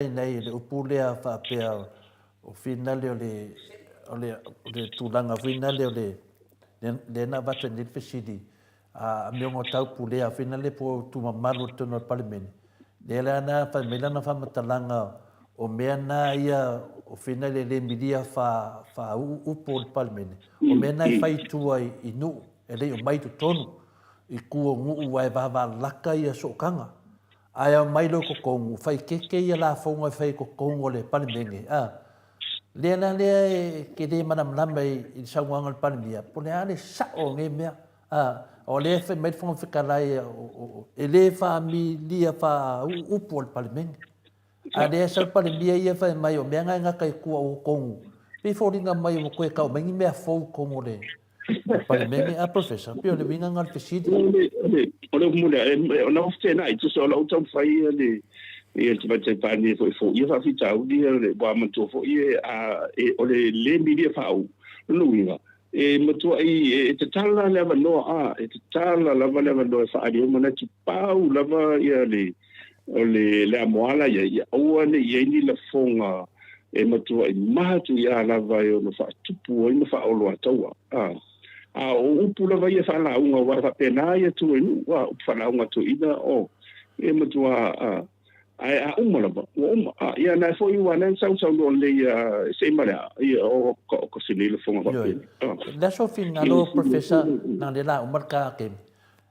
Nei le upu lea faapea o finale o le o le o le tulaga finale o le lea na avatu ai nei le fesili a amioga o taupulea finale po o tu mamalu o totonu o le Palemene lea la na fai mai lana faamatalaga o mea na ia o finale le milia fa faauu upu o le Palemene o mea na e fai i tua i nuu e le i omai i totonu i tua o nuu aua e vavalaka ia sootaga Ae aumai loa i totonu, fai keke ia lafoga e fai i totonu o le Palemene, a. Lea la lea e te le malamalama i le saunoaga a le Palemia, po o le a le sao o nei mea, a. O lea e fai mai le Fofoga Fetalai, e le faamilia faauuupu a le Palemene. A o lea e sau le Palemia ia fai mai o mea na e gata i tua o totonu, pei e foliga mai ua toe tau mai ni mea fou i totonu o le Palemene. A Professor, pei o le uiga lena o le fesili. O le upu moni lava, o lau fetenai, tusa o lau taumafai ia le ia le Tamaitai Palemia foi e foia faafitauli ia le ua manatua foi e o le le milia faauu. O lona uiga, e matuai e tatala le avanoa, a, e tatala lava le avanoa e faaali ai manatu, pau lava ia le o le le amoala ia, ia aua ne i i ai ni lafoga e matuai matuia lava e ono faatupu ai ma faaoloataua. A, a o upu lava ia faalauga, aua e faapena ia tu e nuu, a, upu faalauga toeaina, o, e matua, a, ae a uma lava, ua uma. A, ia na foi ua na sausaunoa lelei ia se i ma le a, ia o ka o ka se nei lafoga faapena. A. Le aso finagalo, Professor, na le la uma le ka kemi.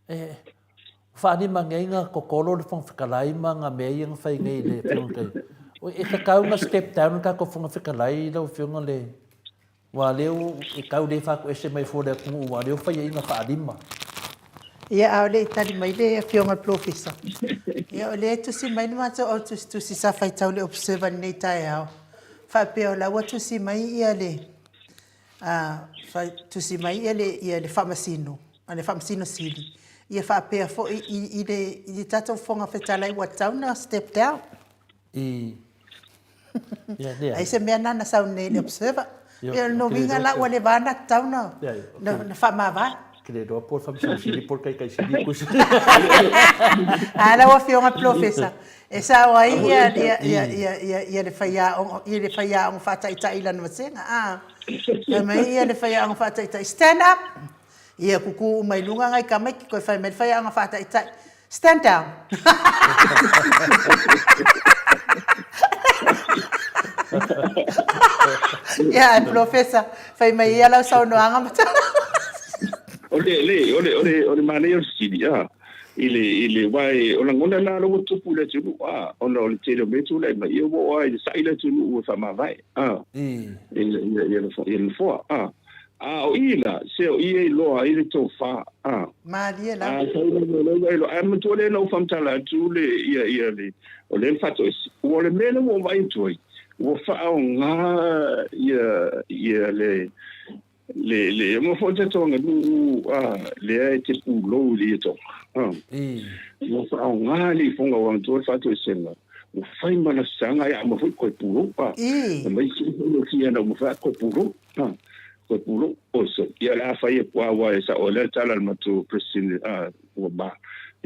E, Faalimageiga kokolo le Fofoga Fetalai ma nga mea ia na fai nei le Afioga tai. E tatau na step down le tatou Fofoga Fetalai lau Afioga le ua lea e tau le faatoese mai fua le atunuu ua lea ua faiaina faalima. Ia a o le i tali mai le Afioga i le Polofesa, ia o lea e tusi mai le matou au tusitusi sa faitau i le Observer i lenei taeao, faapea o la ua tusi mai ia le tusi mai ia le ia le Faamasino, le Faamasino Sili, ia faapea foi i le i le tatou Fofoga Fetalai ua tatau ona step down. I ia lea. Ai se mea na na sau nei i le Observer. Ia o lona uiga la ua leva ona tatau ona faamavae. Ke le iloa po o le Faamasino Sili po o le Taitai Sili. A lau Afioga Polofesa, e sao ai ia ia ia ia ia ia le faiaoga ia le faiaoga faataitai i lana vasega a. Fai mai ia le faiaoga faataitai, stand up! Ia kuku uma i luga ngai tamaiti toe fai mai le faiaoga faataitai, stand down! Ia ae Polofesa, fai mai ia lau saunoaga ma O le, le, o le, o le, o le manaia o le fesili, a, i le, i le, aua e, o lagona na la ua tupu i le atunuu, a, ona o le tele o mea e tulai mai, ia ua oo lava i le sa'i le atunuu e faamavae, a, i, i, i, i le nofoa, a. A o i la, se o i e iloa ai le tofa, a. Malie lava. A sau lava o lea ua iloa. Ae manatua lea na ou faamatala atu le, ia, ia le, o lea na faatoese. Ua o le mea lea ua ou vaai atu ai, ua faaaoga ia, ia le, le, le, ua foi tatou aganuu, a, lea e te pulou i le ietoga, a. Ua faaaoga le ifoga ua manatua le faatoesega. Ua fai ma lasisaga ai a uma foi koe pulou, a. Mai se i fia na uma foi a koe pulou. A, koe pulou, oi so, ia o le a fai e pua aua e sao ai lea le tala a le matou President, a, ua ma,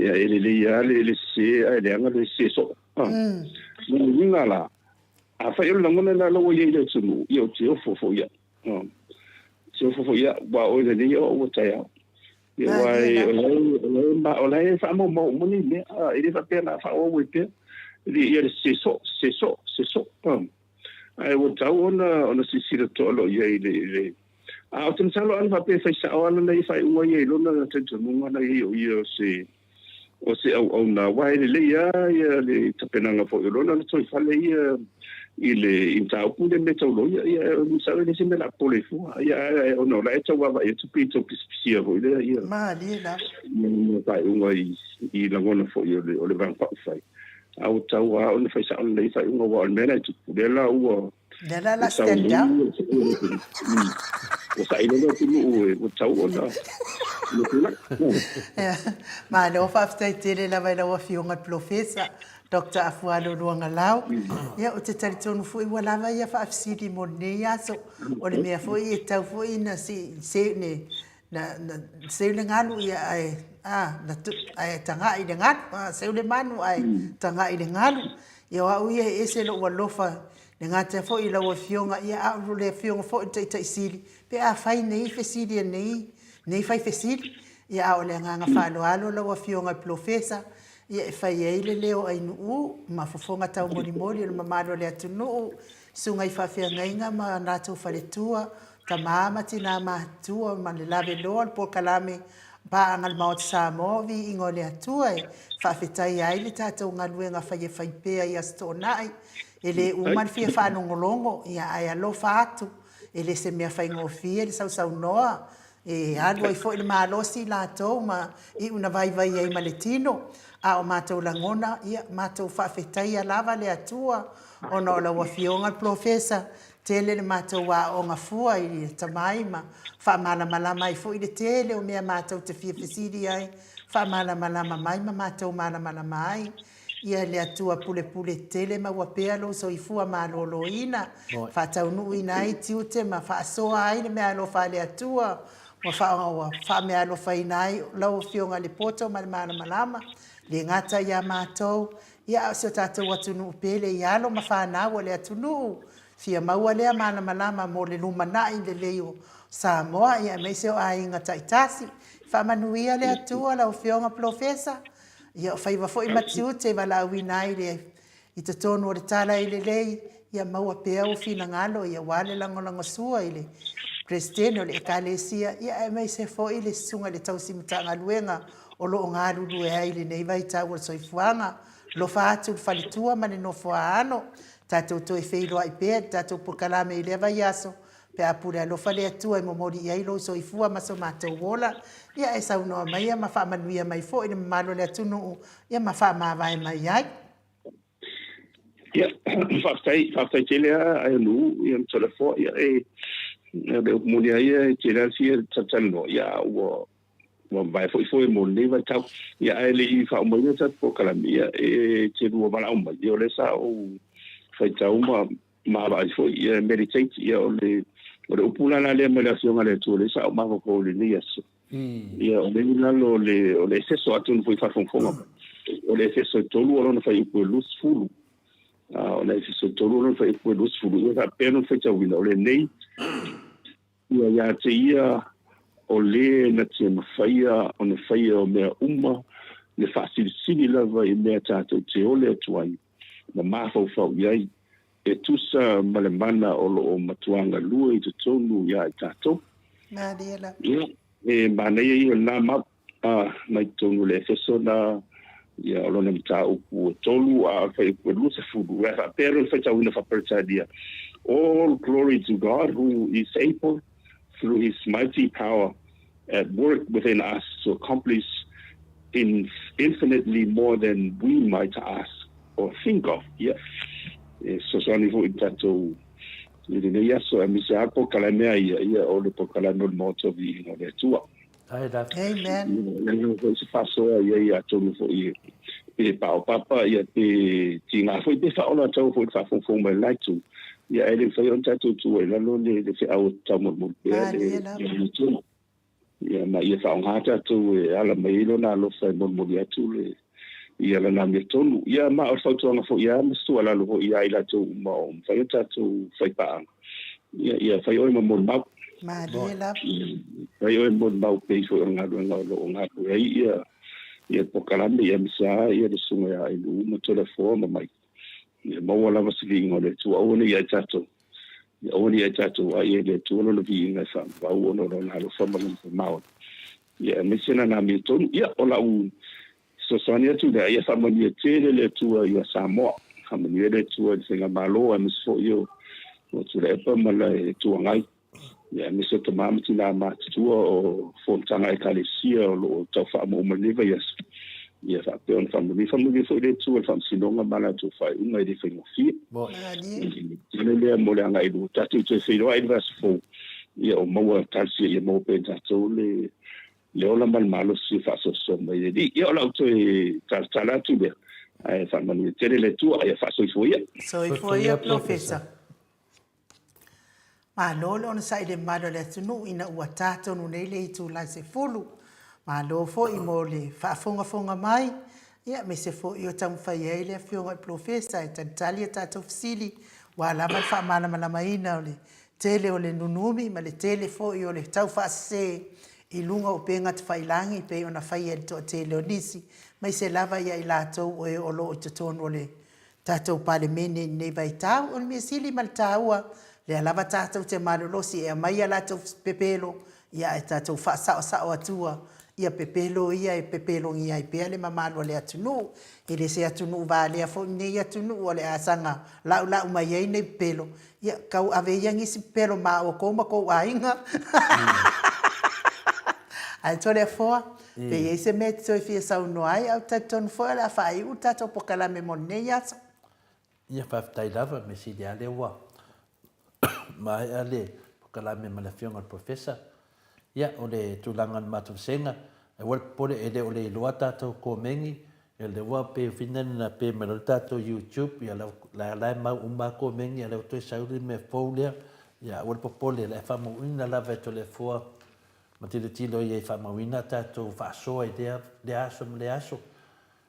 ia e lelei lava le, le sese ae leaga le sese soo. A, lona uiga la, afai o le lagona lena la ua i ai i le atunuu, ia ou te ofo foi au. A, ou te ofo foi au, aua o oe lelei au ua taeao. Ia aua e, o la e, o la e, ma, o la e faamaumau uma nei mea, a, e le faapea o le a faaauau ai pea, ia le sese soo, sese soo, sese soo. A. Ae ua tatau ona ona silasila totoa loa i ai i le i le A ou te masalo ana faapea e fai sao lava lana ia faaiuga ia i lona talitonuga na i ai o ia o se o se auauna aua e lelei lava ia le tapenaga foi o lona lotoifale ia i le i mataupu le mea tau loia ia masalo e leai se mea o le a popole ai fua ia ae ona o la e tau vaavaai atu pei tau pisipisia foi lea ia Malie lava. Ia faaiuga i i lagona foi o le o le Vaega Faaupufai. A ua tatau lava ona fai sao lelei faaiuga aua o le mea la e tupu, lea la ua Lea la la stand down. Ua saili le atunuu ua tatau ona tulai. Malo faafetai tele lava i lau Afioga i le Polofesa Doctor Afualo Luagalau. Ia ou te talitonu foi ua lava ia faafesili mo lenei aso. O le mea foi e tatau foi ona se ne Na, na seu le galu ia ae, a, na tu, ae taga'i le galu, a, seu le manu ae taga'i le galu. Ia o au ia e ese lou alofa le gata foi i lau Afioga, ia a o le Afioga foi i le Taitai Sili, pe a fai nei fesili a nei, nei fai fesili. Ia a o le agaga faaaloalo lau Afioga i le Polofesa, ia e fai ai le leo o Ainuu ma fofoga taumolimoli o le mamalu o le atunuu, susuga i faafeagaiga ma latou faletua, tama ma tina matutua ma le laveloa o le polokalame Paaga a le Maota Samoa o Viiga o le Atua e faafetaia ai le tatou galuega fai e fai pea i Aso Toonai. E le uma le fia faalogologo, ia ae alofa atu, e le se mea faigofie le sausaunoa, e alu ai foi le malosi i latou ma iu na vaivai ai ma le tino. A o matou lagona, ia matou faafetaia lava le Atua ona o lau Afioga le Polofesa, tele le matou aooga fua i le atamai ma faamalamalama ai foi le tele o mea matou te fia fesili ai, faamalamalama mai ma matou malamalama ai. Ia le Atua pulepule tele maua pea lou soifua maloloina, faataunuuina ai tiute ma faasoa ai le meaalofa a le Atua ua faameaalofaina ai lau Afioga i le poto ma le malamalama, le gata ia matou, ia a o si o tatou atunuu pele i alo ma fanau o le atunuu, fia maua lea malamalama mo le lumanai lelei o Samoa, ia aemaise o aiga taitasi. Faamanuia le Atua lau Afioga Polofesa, ia o faiva foi ma tiute e valaauina ai le i totonu o le Tala i Lelei, ia maua pea ou finagalo ia aua le lagolagosua i le Peresetene o le Ekalesia, ia aemaise foi le Susuga i le Tausi Matagaluega o lo o galulue ai i lenei vaitau o le soifuaga. Alofa atu le faletua ma le nofoaano, tatou toe feiloai pea i le tatou polokalame i lea vaiaso, pe a pule alofa le Atua e momoli i ai lou soifua ma so matou ola, ia e saunoa maia ma faamanuia mai foi le mamalu o le atunuu, ia ma faamavae mai ai. Ia, faafetai, faafetai tele lava Aeanuu, ia ma Toleafoa, ia e, o le upu moni lava ia e tele lava le fia talatalanoa, ia a ua, ua mavae foi foe mo lenei vaitau. Ia ae le i faaumaina le tatou polokalame, ia e te lua valaau mai, ia o lea sa ou faitau ma maavaai foi, ia meditate, ia o le, o le upu la la lea mai le Afioga a le Atua lea sa ou mafaufau i lenei aso. Ia o lea i lalo o le, o le Efeso, atonu foi faafogafoga mai, o le Efeso e 3 o lona fuaiupu e 20. O le Efeso e 3 o lona fuaiupu e 20, ia faapea ona faitauina, o lenei, ia ia te ia o le na te mafaia ona faia o mea uma le faasilisili lava i mea tatou te ole atu ai ma mafaufau i ai, e tusa ma le mana o lo o matua galue i totonu iā i tatou. Malie lava. Ia, e manaia ia o lena mau, a, mai totonu o le Efeso na, ia, o lona mataupu e 3, a o le fuaiupu e 20, e faapea lona faitauina faa-Peretania, All glory to God who is able through his mighty power at work within us to accomplish in infinitely more than we might ask or think of. Ia, e fesoasoani foi i le tatou i lenei aso, aemaise lava polokalame a ia, ia o le polokalame o le Maota o Viiga o le Atua. Amen. Ia, e foi se faasoa i ai atonu foi pe paopapa, ia pe tiga foi, pe faaola foi le faafogafoga mai le la itu. Ia ae le mafai ona tatou tua i lalo le le feau e taumolimoli pea le le Ia ma ia faaaoga tatou e ala mai ai lona alofa e molimoli atu le ia lana amiotonu. Ia ma o le fautuaga foi lava ma se tuualalo foi ia i latou uma o mafai ona tatou faipaaga, ia ia fai oe ma molimau. Malie lava. Fai oe ma molimau pei foi o le galuega o lo o galulue ai ia ia polokalame ia aemaise lava ia le susuga ia Ailuu ma Toleafoa ma Mike. Ia maua lava se viiga o le Atua, aua ne i ia i tatou, ia aua ne i ia i tatou, a ia i le Atua lona viiga e faavavau ona o lona alofa ma lona faamaoni. Ia aemaise lana amiotonu. Ia, o lau fesoasoani atu lea, ia faamanuia tele le Atua ia Samoa, faamanuia le Atua i le Faigamalo, aemaise foi o o Tuilaepa ma le Itu Agai. Ia aemaise o tama ma tinā matutua o fonotaga a Ekalesia o lo o tau faamumu mai lenei vaiaso. Ia faapea ona faamanuia. Faamanuia foi le Atua i le Faamasinoga ma a latou faaiuga e le faigofie. Tele lea mo le agai i luma. Tatou toe feiloai i le vaiaso fou, ia o maua talosia ia maua pea e tatou le le ola ma le malosi e faasoasoa mai e le Alii. Ia o lau toe talatala atu lea, ae faamanuia tele le Atua, ia faasoifua ia. Soifua ia Polofesa. Malo le onosai i le mamalu o le atunuu ina ua ta tonu nei le itula e 10. Malo foi mo le faafogafoga mai. Ia, aemaise foi o taumafai ai le Afioga i le Polofesa e talitali a tatou fesili, aua lava le faamalamalamaina o le tele o le nunumi ma le tele foi o le taufaasese i luga o upega tafailagi e pei ona faia e le toatele o nisi, aemaise lava ia i latou o e o lo o i totonu o le tatou Palemene i lenei vaitau. O le mea sili ma le taua, lea lava tatou te malolosi e aumai a latou pepelo, ia ae tatou faasaosao atua ia pepelo ia e pepelogia ai pea le mamalu o le atunuu. E le se atunuu valea foi lenei atunuu o le a saga laulau mai ai nei pepelo, ia tau ave ia nisi pepelo ma outou ma tou aiga. Ae Toleafoa, pe i ai se mea e te toe fia saunoa ai, ae ou te talitonu foi o le a faaiu le tatou polokalame mo lenei aso. Ia faafetai lava, mea sili lava lea ua maea le polokalame ma le Afioga i le Professor. Ia, o le tulaga o le matou vasega, aua le popole e le o le iloa tatou komeni, ia lea ua pei o fina na pe mai loa le tatou YouTube, ia la la e mau uma lava komeni, a o lea ua toe sau le mea fou lea. Ia aua le popole, o le a faamauina lava e Toleafoa ma tilotilo i ai e faamauina a tatou faasoa i lea lea aso ma lea aso.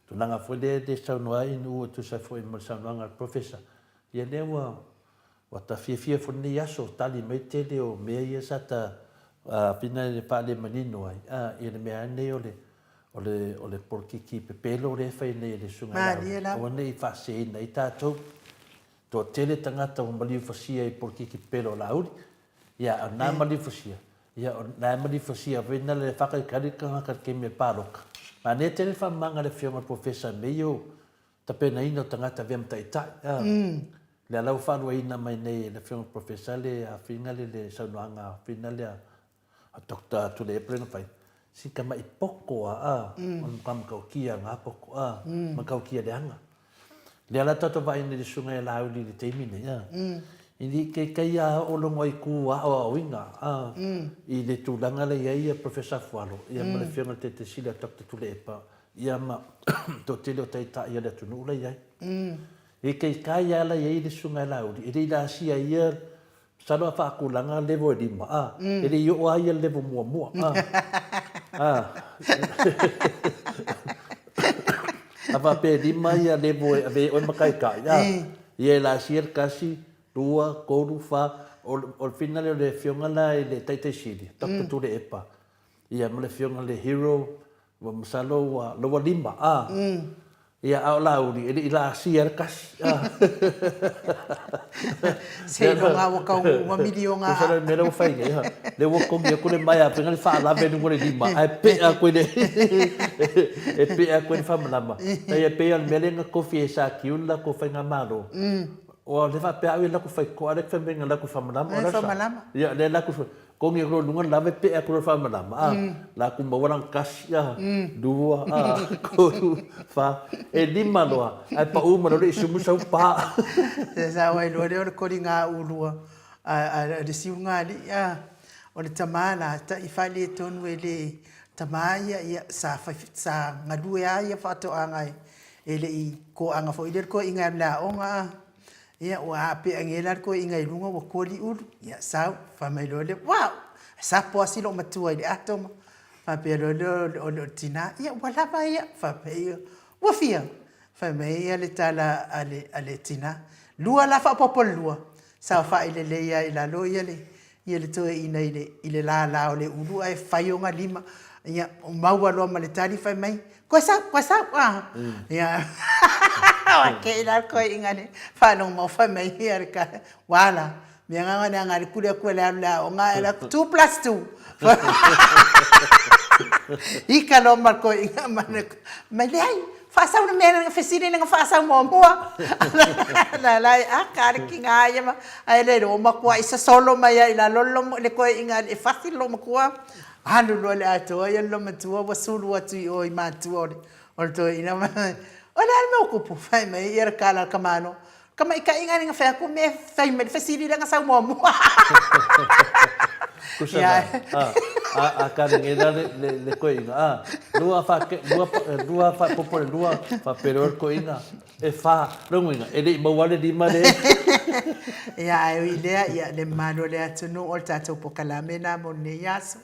Tulaga foi lea e saunoa ai Nu'u e tusa foi ma le saunoaga a le Professor, ia lea ua ua ta fiafia foi lenei aso, tali mai le tele o mea ia sa ta fina e faalemanino ai, a, ia le mea lava lenei o le o le o le polokiki pepelo lea e fai nei e le Susuga ia Laauli, aua ne i faaseseina ai tatou. Toatele tagata ua maliu fasia i polokiki pepelo o Laauli, ia a o lena maliu fasia, Ia, o la e malifasia foi na le whakaikari le tangata i le taimi o le pāloka. Manaia tele le whakamanga a le Afioga i le Professor me ia o tapenaina o tagata avea ma taitai. A, lea la ua faaluaina mai nei e le Afioga i le Professor le afiga le le saunoaga afina lea a Doctor Tuilaepa lea na fai, si tama'i poto a, a, o le matua matautia na poto, a, matautia leaga. Lea la tatou vaai nei i le susuga ia Laauli i le taimi nei, a, i le ikaika ia oo logo ai ku aoaoina, a, i le tulaga lea i ai ia Professor Afualo, ia ma le Afioga i le Taitaisili a Doctor Tuilaepa, ia ma toatele o taitai o le atunuu la i ai. E ikaika ia la i ai le susuga ia Laauli, e le i laasia ai ia Masalo a faatulaga level e lima, a, e le i oo lava ia i le level muamua, a, a. A faapea e lima ia level e ave ai oe ma taitai, a, ia e laasia le tasi, lua, tolu, fa, o le fina lea o le afioga la i le Taitaisili, Doctor Tuilaepa, ia ma le afioga i le Hero, Ua masalo ua loa lima, a. Ia, a o Laauli, e le i laasia le tasi, a. Seiloga ua tau ua miliona. Masalo le mea lea ua fai nei, ha. Lea ua togi atu le maea faiga le faalave i luga o le lima, ae pea atu i le e pea atu i le faamalama. E pei o le mea lea na tofi e Sa Kiu le latou faigamalo. Ua le faapea au ia latou faitotoa, a lea e fai mai na latou faamalama. O le faamalama. Ia, lea latou Togi atu loa i luga lave pea atu loa le faamalama a, la atu maua lana tasi a, lua a, tolu, fa, e lima loa ae pau mai loa le isumu sau pa. Se sao ai loa lea o le koliga ulua a le siugaalii a, o le tama la taʻi faaletonu e le tama ia ia sa fai sa galue a ia faatoaga e le i toaga foi lea le toeaina e alu i le aoga a. Ia, ua apeagia la le toeaina i luga ua koli ulu. Ia, sau, fai mai loa lea, wow! Sapo asi lou matua i le ato ma faapea loa lea o le tina, ia, ua lava ia. Faapea ia, ua fia? Fai mai ia le tala a le, a le tina, lua la faaopoopo le lua. Saofai lelei lava i lalo ia le, ia le toeaina i le, i le lala o le ulu ae fai ona lima. Ia, maua loa ma le tali fai mai, koe sau, koe sau, ah. Ia, ua kei la le toeaina le faalogo mau fai mai ia le ka, ua la, mea nga ne anga le kule aku le alu le aoga ae la 2 plus 2. Ika loa ma le toeaina ma le, mai leai, Faasau le mea na fesili na faasau muamua. La la e aka le kinga ia ma ai le lo makua i sosolo mai ai la lolo le koe inga e fasi lo makua. Alu loa le atoa ia lo matua ua sulu atu i o i matua o le o le toeaina ma o le a le mea ua tupu fai mai ia le kala ka malo. Ka maikaʻiga le fai atu mea fai mai le fesili lea na sau muamua. Kusa na, a, a, a ka le la le, le, le koiga, a, lua fa, ke, lua, lua fa popo le lua, fa pere o le koiga, e fa, longuiga, e le i maua le lima le. Ia, ae ui lea, ia, le mamalu o le atunuu o le tatou pokalame lena mo lenei aso.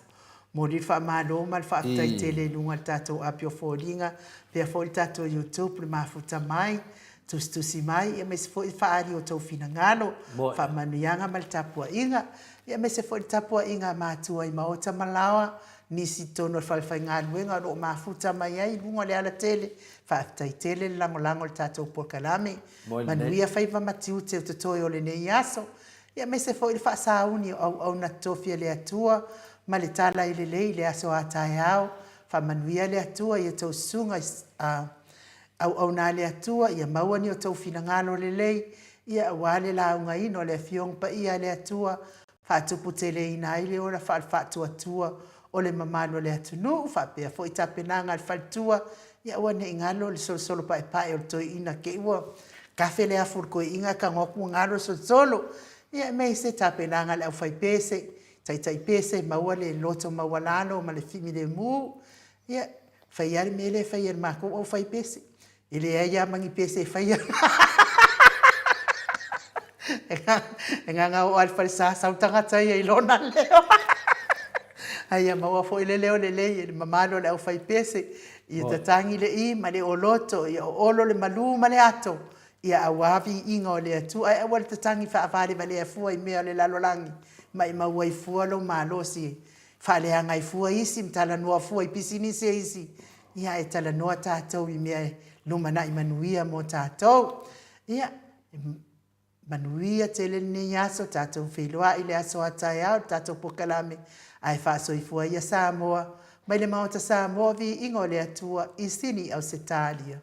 Momoli le faamalo ma le faafetai tele i luga o le tatou api o foliga, faapea foi le tatou YouTube le mafuta mai, tusitusi mai, aemaise foi le faaali o outou finagalo, faamanuiaga ma le tapuaiga, aemaise foi le tapuaiga a matua i maota ma laoa, nisi i totonu o le falefaigaluega o lo o mafuta mai ai i luga o le alatele. Faafetai tele le lagolago i le tatou polokalame. Manuia faiva ma tiute o totoe o lenei aso, aemaise foi le faasauni o auauna totofi a le Atua ma le tala i lelei i le aso a taeao. Faamanuia le Atua i a outou susuga i auauna a le Atua, ia maua ni outou finagalo lelei, ia aua le laugaina o le Afioga Paia a le Atua, faatuputeleina ai le ola faale-faatuatua o le mamalu o le atunuu, faapea foi tapenaga a le faletua, ia aua ne i galo le solosolo paepae o le toeaina te i ua kafe le afu o le toeaina ae tago atu ua galo le solosolo. Ia aemaise tapenaga a le aufaipese, taitai pese, maua le loto maualalo ma le filemu. Ia, fai lava le mea lea e fai e le matou aufaipese. E leai lava ma ni pese e faia. E na ona oo lava i le falesa sau le tagata ia i lona leo. Ae ia maua foi le leo lelei e le mamalu o le aufaipese, ia tatagi le i ma le oloto, ia oolo le malu ma le ato, ia aua viiga o le Atua. Ae aua le tatagi faavalevalea fua i mea o le lalolagi, maimau ai fua lou malosi e faaleaga ai fua isi ma talanoa fua i pisinisi a isi, ia ae talanoa tatou i mea e lumanai manuia mo tatou. Ia, manuia tele lenei aso, tatou feiloai i le aso a taeao i le tatou polokalame, ae faasoifua ia Samoa, mai le Maota Samoa, viiga o le Atua i Sini, Ausetalia.